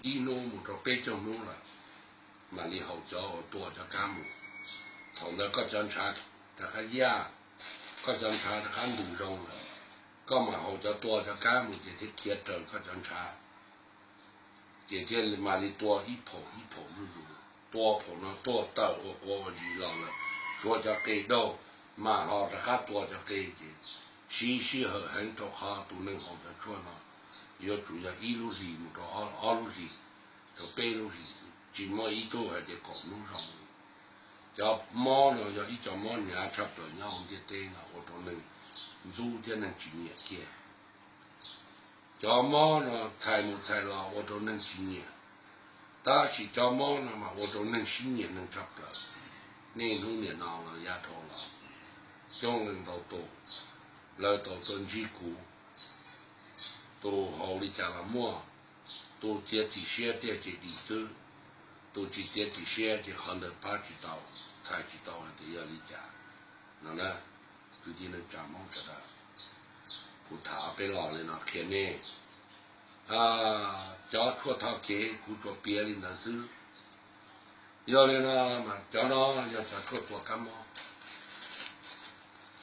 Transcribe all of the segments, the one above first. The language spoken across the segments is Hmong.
ib hnub mus rau peb caug hnub lawm, mam li haus cov uas tua cov kab mus. Thaum ntawd koj cov ntshav rov qab yaj, koj cov ntshav rov qab ntws zoo lawm, koj mam haus cov tua cov kab mus ces thiaj khiav raws koj cov ntshav. Ces thiaj mam li tua ib phaum ib phaum zuj zus, tua phaum no tuaj tawm ua quav ua zis los lawm, suav cov qe dauj, mas ho rov qab tua cov qe ces siv sij hawm heev rau qhov tus neeg haus cov tshuaj no yuav tsum yog ib lub hlis mus rau ob lub hlis, rau peb lub hlis, tsis muaj ib tug hais tias kaum hnub zoo. Cov mob no yog ib co mob hnyav tshaj plaws nyob hauv ntiaj teb no ua rau neeg ntxub thiab neeg tsis nyiam kiag. Cov mob no txhais mus txhais los ua rau neeg tsis nyiam, tab sis cov mob no mas ua rau neeg sib nyiam neeg tshaj plaws. Niaj hnub niam no los yav dhau los coob leej ntau tus, lawv tau tuaj ntsib kuv, tus haus li cas los muaj, tus txiav txim siab tiag ces dim xwb, tus tsis txiav txim siab ces qhov ntawd pab tsis tau, txhais tsis tau hais tias yog li cas no na. Kwv tij neej tsa Hmoob sawv daws, kuv tham ob peb los li no qhia nej, cov tshuaj tho kev kuv tsuas piav li ntawd xwb. Yog li no mas cov no yog cov tshuaj tua kab mob.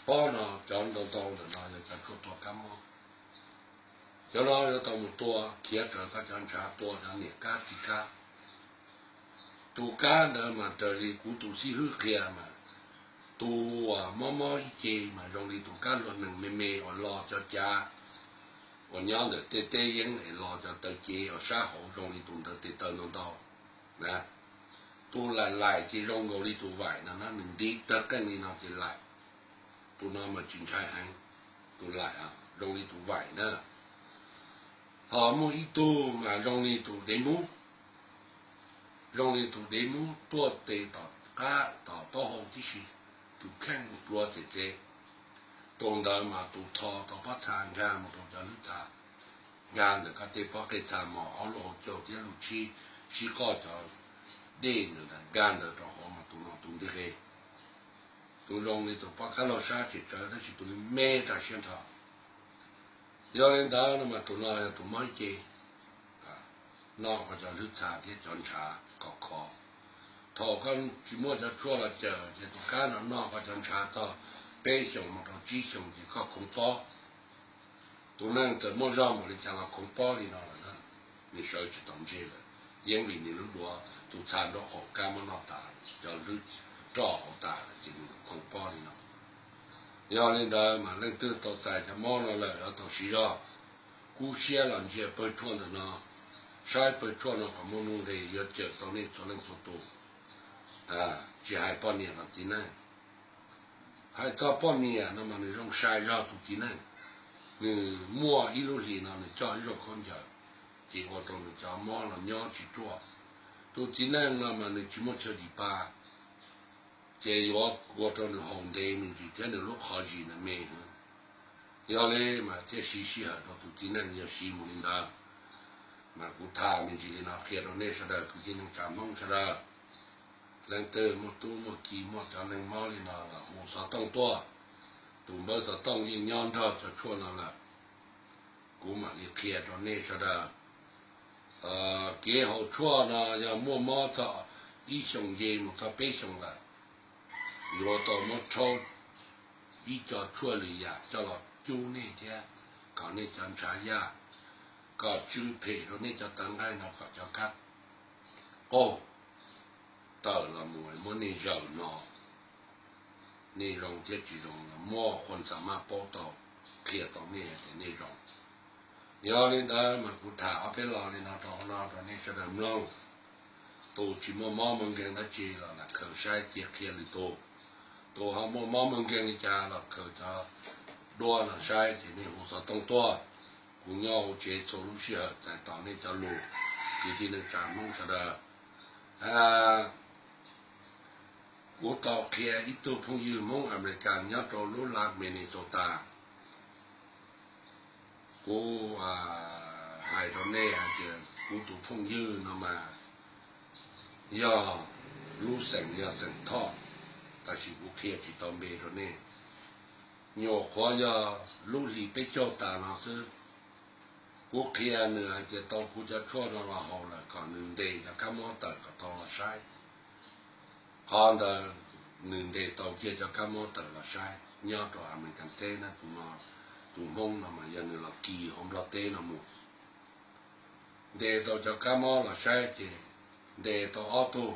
Pob no cov ntau ntau ntawm no yog cov tshuaj tua kab mob. Cov no yuav tau mus tua khiav raws koj cov ntshav, tua cov niam kab txiv kab. Tus kab ntawd mas raws li kuv tus xib hwb qhia mas tus uas mob mob ib ce mas zoo li tus kab hlua nees me me uas lo cov cav uas nyob ntawm tej teb yeeb es lo cov taw cev uas sab hauv zoo li tus ntawd tes taw ntau ntau na. Tus laim laim ces zoo nkaus li tus vaim no na, nws ntiv tawg qeej li no ces laim. Tus no mas tsis ntshai heev, tus laim zoo li tus vaim na. Ho muaj ib tug mas zoo li tus dev mub, zoo li tus dev mub tuaj tes tom qab tom taub hau tib si, tus kheej plua ces ces. Tus ntawd mas tus tho tau pob txha nkag mus rau cov lub txha, nkag ntawm koj tej pob qe txha mos ob lub hauv caug thiab lub tshib, sib qoj cov dej ntawd nkag ntawd rau hauv mas tus no tus nti qe. Tus zoo li tus pob kab laug sab tseem tsawv tab sis tus me rau siab nrho. Yog li ntawd no mas tus no yog tus mob ib ce, noj koj cov lub txha thiab cov ntshav kom khov. Thaum koj tsis muaj cov tshuaj los cawm ces tus kab no noj koj cov ntshav txog peb xyoos mus rau tsib xyoos ces koj khoov pob. Tus neeg txawm muaj zog npaum li cas los khoov pob li no lawm na, nws sawv tsis tau ntsej lawm, yeej vim nws lub duav tus txha nraub qaum kab muab noj tas, cov lub roj hauv tas lawm ces nws khoov pob li no. Yog li ntawd mas leej twg tau txais cov mob no lawm yuav tau siv zog, kub siab los ntsia pawg tshuaj ntawm no, saib pawg tshuaj no kom muaj nuj nqis yuav cawm tau nej txhua leej txhua tus, tsis hais poj niam los txiv neej. Hais txog poj niam no mas nws zoo sai zog tus txiv neej, nws muaj ib lub hlis no nws coj ib zaug khaub ncaws, ces ua rau nws cov mob los nyob tsis ruaj. Tus txiv neej no mas nws tsis muaj chaw dim pa, ces yuav ua rau nws haus ntev me ntsis thiab nws lub qhov zis ntawd me heev. Yog li mas thiaj siv sij hawm rau tus txiv neej yog siv mus li ntawd. Mas kuv tham me ntsis li no qhia rau nej sawv daws kwv tij neej tsa Hmoob sawv daws. Leej twg muaj tub muaj ki muaj cov neeg mob li no los hu xov tooj tuaj. Tus npawb xov tooj yeej nyob nrog cov tshuaj no lawm. Kuv mam li qhia rau nej sawv daws. Kev haus tshuaj no yog muaj mob txog ib xyoos nce mus txog peb xyoos lawm, yuav tau muab rhaub ib co tshuaj lwm yam coj los cub nej thiab kom nej cov ntshav yaj, kom tsw phem rau nej cov tawv nqaij no kom cov kab qaug tawm los mus muab nej zawm no. Nej zoo thiab tsis zoo los muaj qhua xa maj paub tau, qhia tau nej tias nej zoo. Yog li ntawd mas kuv tham ob peb lo li no rau hauv no rau nej sawv daws mloog. Tus tsis muaj mob muaj nkeeg dab tsi los lam khaws saib cia qhia lwm tus. Tus ho muaj mob muaj nkeeg li cas los khaws cov duab no saib ces nej hu xov tooj tuaj. Kuv nyob hauv tsev txhua lub sij hawm txais tos nej cov lus, kwv tij neej tsa Hmoob sawv daws. Kuv tau qhia ib tug phooj ywg Hmoob Amelikas nyob rau lub laj Minnesota. Kuv hais rau nej hais tias kuv tus phooj ywg no mas yog lub xeem yog xeem Thoj, tab sis kuv qhia tsis tau npe rau nej. Nyuam qhuav yog lub hlis peb caug tas no xwb, Kuv qhia nws hais tias tau kuv cov tshuaj no los haus lawm kom nws ntes cov kab mob tawm kom tau los saib. Qhov ntawd nws ntes tau kiag cov kab mob tawm los saib nyob rau Amelikas teb na. Tus no, tus Hmoob no mas yog nws los kis hauv Nplog teb no mus. Ntes tau cov kab mob los saib ces ntes tau ob tug.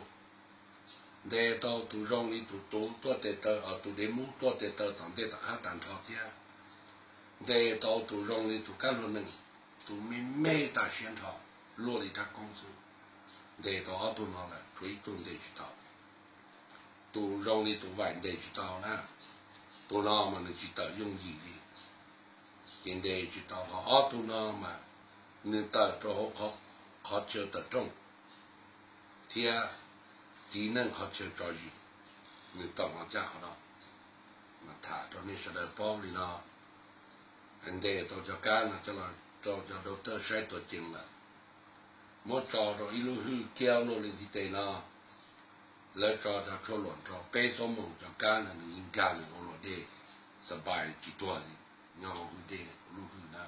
Ntes tau tus zoo li tus tuv tuaj tes taw, tus dev mub tuaj tes taw tom ntej tom qab tag nrho thiab. Ntes tau tus zoo li tus kab hlua nees, tus me me tag siab nrho, luaj li rab koob xwb. Ntes tau ob tug no lawm, tshuav ib tug ntes tsis tau. Tus zoo li tus vaim ntes tsis tau na, tus no mas nws tsis tawm yooj yim li, ces ntes tsis tau. Ho ob tug no mas nws tawm rau hauv qhov chaw tawm rooj thiab txiv neej qhov chaw tso zis, nws tau los caj qhov no. Mas tham rau nej sawv daws paub li no, ntes tau cov kab no coj los rau cov doctor saib tuam cees lawm, muab tso rau ib lub hwj kiab luaj li ntiv tes no, lawv tso cov tshuaj luam rau peb xuab moos, cov kab no nws yeej nkag nws ua luam dej, xab pais tsis tuag li, nyob hauv hwj dej lub hwj na.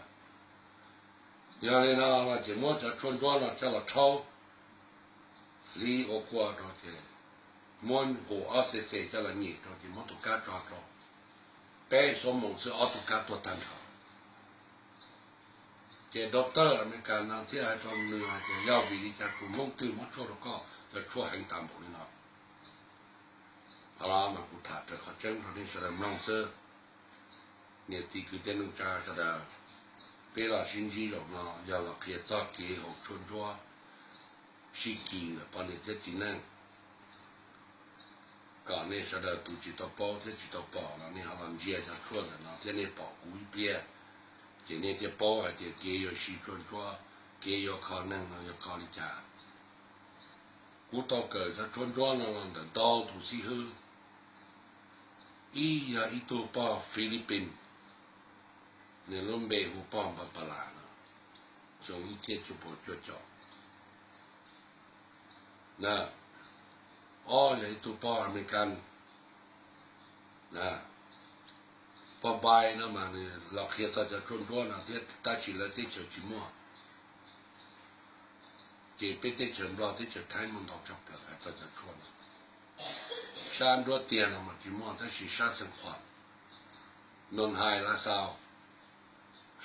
Yog li no los ces muab cov tshuaj ntsuab no coj los rhaub, hliv ua kua rau ces muab nqus ob xees xees coj los nyem rau ces muab tus kab tso rau, peb xuab moos xwb ob tug kab tuag tag nrho. Ces doctor Amelikas no thiaj hais rau nws hais tias yog vim li cas tus Hmoob twg muab tshuaj rau koj, cov tshuaj heev tas npaum li no. Qhov no mas kuv tham raws qhov tseeb rau nej sawv daws mloog xwb. Niam txiv kwv tij neej tsa sawv daws, peb los sib ntsib zaum no yog los qhia txog kev haus tshuaj ntsuab sib kis ntawm poj niam thiab txiv neej, kom nej sawv daws tus tsis tau paub thiab tsis tau pom los nej ho los ntsia cov tshuaj ntawm no thiab nej pom kuv ib pliag, ces nej thiaj paub hais tias kev yuav siv tshuaj ntsuab, kev yuav kho neeg no yog kho li cas. Kuv tau kawm cov tshuaj ntsuab no los ntawm ntau tus xib hwb. Ib yog ib tug pog Philippines, nws lub npe hu pog Npa Pas Las no, xyoo ib txhiab cuaj puas cuaj caum. Ob yog ib tug pog Amelikas, pog Npai no mas nws los qhia txog cov tshuaj ntsuab no thiab tab sis lawv teb chaws tsis muaj. Ces peb teb chaws Nplog teb chaws Thaib muaj ntau tshaj plaws hais txog cov tshuaj no. Sab nruab tiag no mas tsis muaj tab sis sab Xeev Khuam, Noos Hais, Lav Xaus,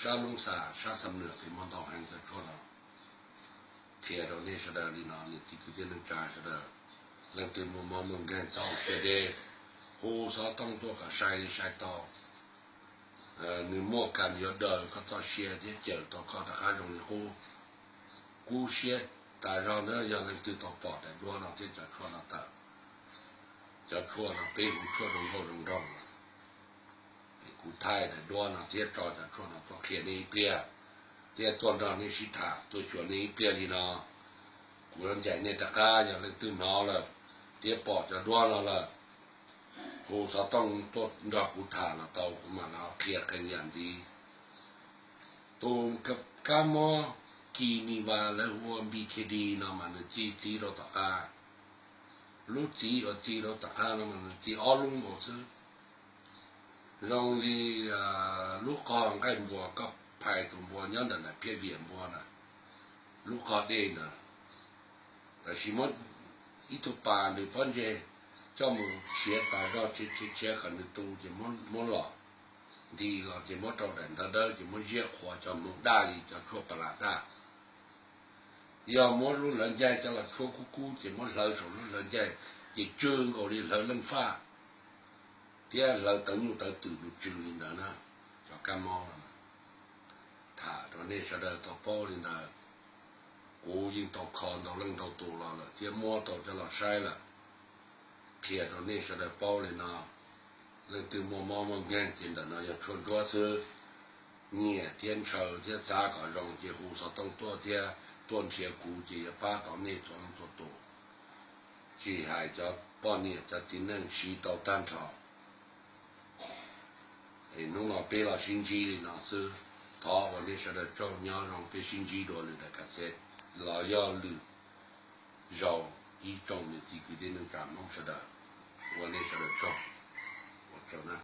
sab Loob Xas, sab Xam Nwm ces muaj ntau heev cov tshuaj no. Qhia rau nej sawv daws li no, niam txiv kwv tij neej tsa sawv daws, leej twg muaj mob muaj nkeeg txhob ua siab deb, hu xov tooj tuaj kom sai li sai tau. Nws muaj kam yuav daws koj txoj sia thiab cawm tau koj rov qab zoo li qub. Kub siab tas zog na yog leej twg tau pom daim duab no thiab cov tshuaj no tawm. Cov tshuaj no peb hu tshuaj zoo nkauj zoo nraug, kuv thaij daim duab no thiab tso cov tshuaj no tuaj qhia nej ib pliag, thiab tuaj nrog nej sib tham tuaj xyuas nej ib pliag li no. Kuv yuav ncaim nej rov qab, yog leej twg hnov lawm thiab pom cov duab no lawm, hu xov tooj tuaj nrog kuv tham los tau, kuv mam los qhia qee yam ntxiv. Tus kab mob Kiniva lawv hu ua B K D no mas nws txi txiv rau tom qab. Lub txiv uas txi rau tom qab no mas nws txi ob lub nkaus xwb. Zoo li lub qog nqaij npua, koj phais tus npua nyob ntawm nram phiaj viam npua na, lub qog dej ntawd, tab sis muab ib tug pas nws pob ntseg coj mus tshiav tas zog, tshiav tshiav kom nws tu ces muab los, nti los ces muab rau daim ntawv dawb ces muab ziab qhuav cov hmoov daj li cov tshuaj pas las daj. Yog muab lub hlawv ncaig coj los tshuab kub kub ces muab hlawv saum lub hlawv ncaig ces tsw nkaus li hlawv leej faj thiab hlawv tawv nyuj tawv twm mus tsw li ntawd na. Cov kab mob no tham rau nej sawv daws tau paub li ntawd. Kuv yeej tau kho ntau leej ntau tus los lawm thiab muab tau coj los saib lawm. Qhia rau nej sawv daws paub li no, leej twg muaj mob muaj nkeeg ces ntawm no yog tshuaj ntsuab xwb. Nyiam thiab ntshaw thiab xav kom zoo ces hu xov tooj tuaj thiab tuaj nrhiav kuv ces yuav pab tau nej txhua leej txhua tus, tsis hais cov poj niam cov txiv neej siv tau tag nrho. Hnub no peb los sib ntsib li no xwb. Thov ua nej sawv daws tsaug, nyob zoo, peb sib ntsib dua lwm daim kas xej los yog lwm zaus ib tsoom niam txiv kwv tij neej tsa Hmoob sawv daws. Ua nej sawv daws tsaug, ua tsaug na.